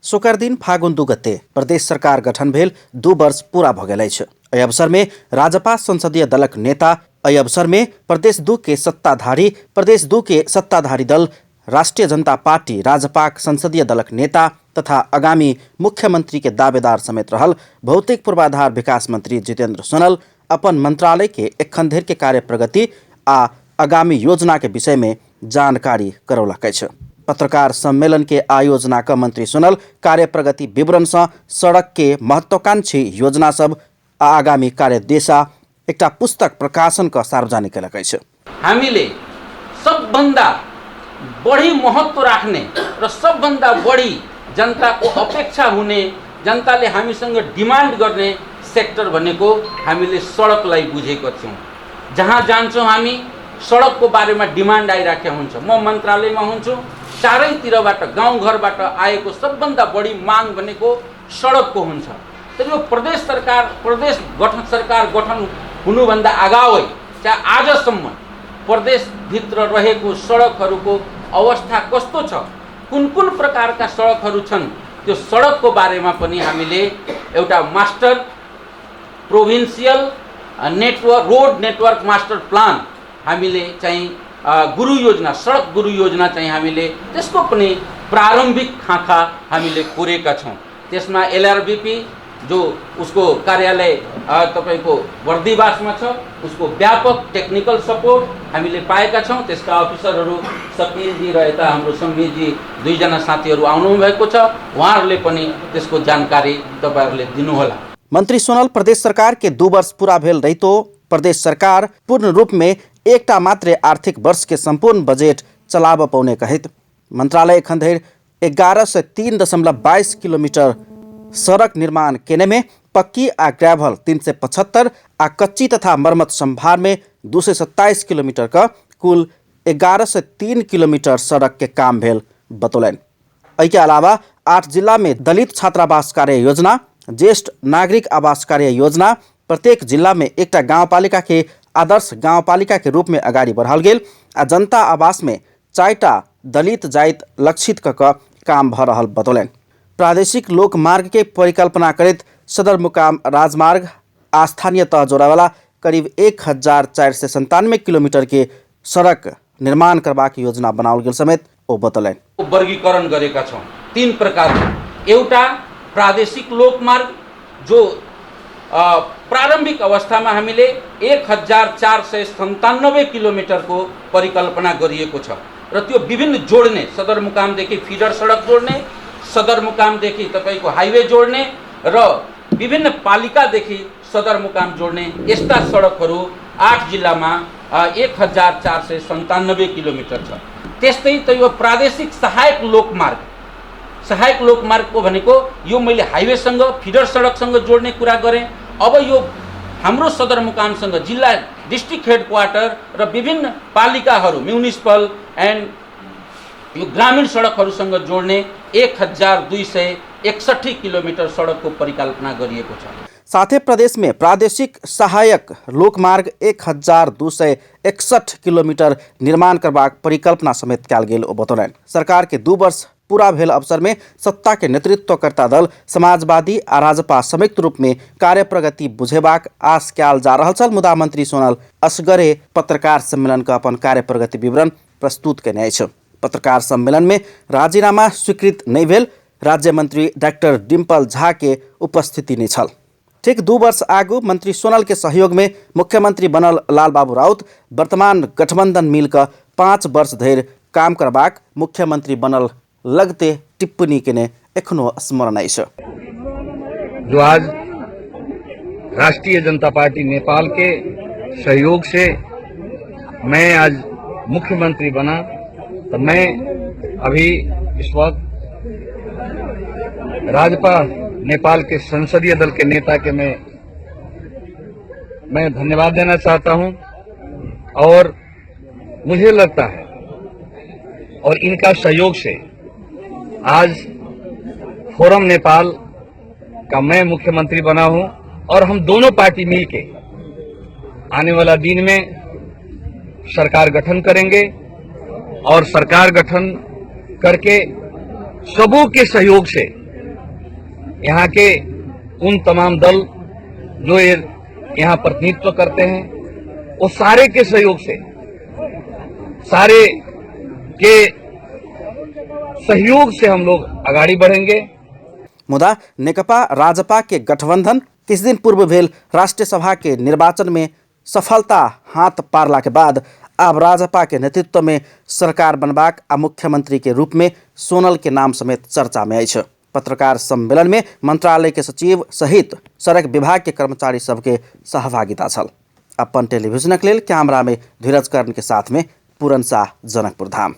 शुक्र दिन फागुन 2 गते प्रदेश सरकार गठन भेल 2 वर्ष पूरा भ गेल अछि। एहि अवसर में राजपा संसदीय दलक नेता प्रदेश 2 के सत्ताधारी दल राष्ट्रीय जनता पार्टी राजपाक संसदीय दलक नेता तथा आगामी मुख्यमंत्री के दावेदार समेत रहल भौतिक पूर्वाधार विकास मंत्री जितेंद्र सोनल अपन मंत्रालय के एखन धरि के कार्य प्रगति आ आगामी योजना के विषय में जानकारी करौलक अछि। पत्रकार सम्मेलन के आयोजना का मंत्री सोनल कार्य प्रगति विवरण से सड़क के महत्वाकांक्षी योजना सब आ आगामी कार्य दिशा एकटा पुस्तक प्रकाशन का सार्वजनिक कयलक अछि। हामीले सबभन्दा बढी महत्व राख्ने र सबभन्दा बढी जनताको अपेक्षा हुने, जनताले हामीसँग डिमान्ड गर्ने सेक्टर भनेको हामीले सडकलाई बुझेको छौं। जहाँ जान्छौं हामी सडकको बारेमा डिमान्ड आइराखेको हुन्छ। म मन्त्रालयमा हुन्छु, चारैतिरबाट गाउँघरबाट आएको सबभन्दा बढी माग भनेको सडकको हुन्छ। तर यो प्रदेश सरकार गठन हुनुभन्दा अगावै चाहे आजसम्म प्रदेशभित्र रहेको सडकहरूको अवस्था कस्तो छ, कुन कुन प्रकारका सडकहरू छन्, त्यो सडकको बारेमा पनि हामीले एउटा master provincial road network master plan हामीले चाहिँ गुरु योजना, सडक गुरु योजना चाहिँ हामीले त्यसको पनि प्रारम्भिक खाका हामीले कोरेका छौं। त्यसमा एलआरबीपी जो उसको कार्यालय तपाईको वर्दीवासमा छ, उसको व्यापक टेक्निकल सपोर्ट हामीले पाएका छौं। त्यसका अफिसरहरू सकिलजी र यता हाम्रो संविजी दुईजना साथीहरू आउनु भएको छ। उहाँहरूले पनि त्यसको जानकारी तपाईहरुले दिनुहोला। मंत्री सोनल प्रदेश सरकार के 2 वर्ष पूरा भेल रहितो प्रदेश सरकार पूर्ण रूप में एकटा मात्र आर्थिक वर्ष के संपूर्ण बजेट चलाब पाउने कहित मंत्रालय एखन धरि 1103.22 किलोमीटर सड़क निर्माण केने में पक्की आ ग्रेवल 375 आ कच्ची तथा मरम्मत संभार में 227 किलोमीटर का कुल 1103 किलोमीटर सड़क के काम भेल बतौलन। के अलावा 8 जिला में दलित छात्रावास कार्य योजना, ज्येष्ठ नागरिक आवास कार्य योजना, प्रत्येक जिला में एकटा गाउँपालिका के आदर्श गाउँपालिका के रूप में अगाडि बढ़ाल गेल आ जनता आवास में 4टा दलित जाइत लक्षित क काम भ रहल बतौलन। प्रादेशिक लोक मार्ग के परिकल्पना करित सदरमुकाम राजमार्ग आ स्थानीय तह जोड़ावाला करीब 1497 किलोमीटर के सड़क निर्माण करबाक योजना बनाओल गेल समेत ओ बतौलन। वर्गीकरण गरेका छौं 3 प्रकारको। एउटा प्रादेशिक लोक मार्ग जो प्रारम्भिक अवस्थामा हामीले 1497 किलोमिटरको परिकल्पना गरिएको छ र त्यो विभिन्न जोड्ने सदरमुकामदेखि फिडर सडक जोड्ने, सदरमुकामदेखि तपाईको हाइवे जोड्ने र विभिन्न पालिकादेखि सदरमुकाम जोड्ने यस्ता सडकहरू 8 जिल्लामा 1497 किलोमिटर छ। त्यस्तै त यो प्रादेशिक सहायक लोकमार्गको भनेको यो मैले हाइवेसँग फिडर सडकसँग जोड्ने कुरा गरेँ। अब यो हाम्रो सदरमुकामसँग जिल्ला डिस्ट्रिक्ट हेडक्वार्टर र विभिन्न पालिकाहरू म्युनिसिपल एन्ड यो ग्रामीण सडकहरूसँग जोड्ने 1261 किलोमिटर सडकको परिकल्पना गरिएको छ। साथै प्रदेश में प्रादेशिक सहायक लोकमार्ग 1261 किलोमीटर निर्माण करबाक परिकल्पना समेत कयल गेल बतौलन। सरकार के 2 वर्ष पूरा भेल अवसर में सत्ता के नेतृत्वकर्ता दल समाजवादी आ राजपा संयुक्त रूप में कार्य प्रगति बुझेबाक आश कयल जा रहल छल। मुदा मंत्री सोनल असगरे पत्रकार सम्मेलन का अपन कार्य प्रगति विवरण प्रस्तुत केने अछि। पत्रकार सम्मेलन में राजीनामा स्वीकृत नहीं भेल राज्य मंत्री डॉक्टर डिम्पल झा के उपस्थिति नहीं छल। ठीक 2 वर्ष आगू मंत्री सोनल के सहयोग में मुख्यमंत्री बनल लालबाबू राउत वर्तमान गठबंधन मिलकर 5 वर्ष धरि काम करबाक मुख्यमंत्री बनल लगते टिप्पणी के ने एखनो स्मरण अछि। जो आज राष्ट्रीय जनता पार्टी नेपाल के सहयोग से मैं आज मुख्यमंत्री बना, तो मैं अभी इस वक्त राजपा नेपाल के संसदीय दल के नेता के मैं धन्यवाद देना चाहता हूं। और मुझे लगता है और इनका सहयोग से आज फोरम नेपाल का मैं मुख्यमंत्री बना हूं और हम दोनों पार्टी मिलके आने वाला दिन में सरकार गठन करेंगे और सरकार गठन करके सबों के सहयोग से यहाँ के उन तमाम दल जो ये यहाँ प्रतिनिधित्व करते हैं, वो सारे के सहयोग से, सारे के सहयोग से हम लोग आगाड़ी बढ़ेंगे। मुदा नेकपा राजपा के गठबंधन किस दिन पूर्व भेल राष्ट्रीय सभा के निर्वाचन में सफलता हाथ पारला के बाद अब राजपा के नेतृत्व में सरकार बनबाक आ मुख्यमंत्री के रूप में सोनल के नाम समेत चर्चा में अछि। पत्रकार सम्मेलन में मंत्रालय के सचिव सहित सड़क विभाग के कर्मचारी सबके सहभागिता छल। अपन टेलीविजनक लेल कैमरा में धीरज कर्ण के साथ में पूरन शाह, जनकपुर धाम।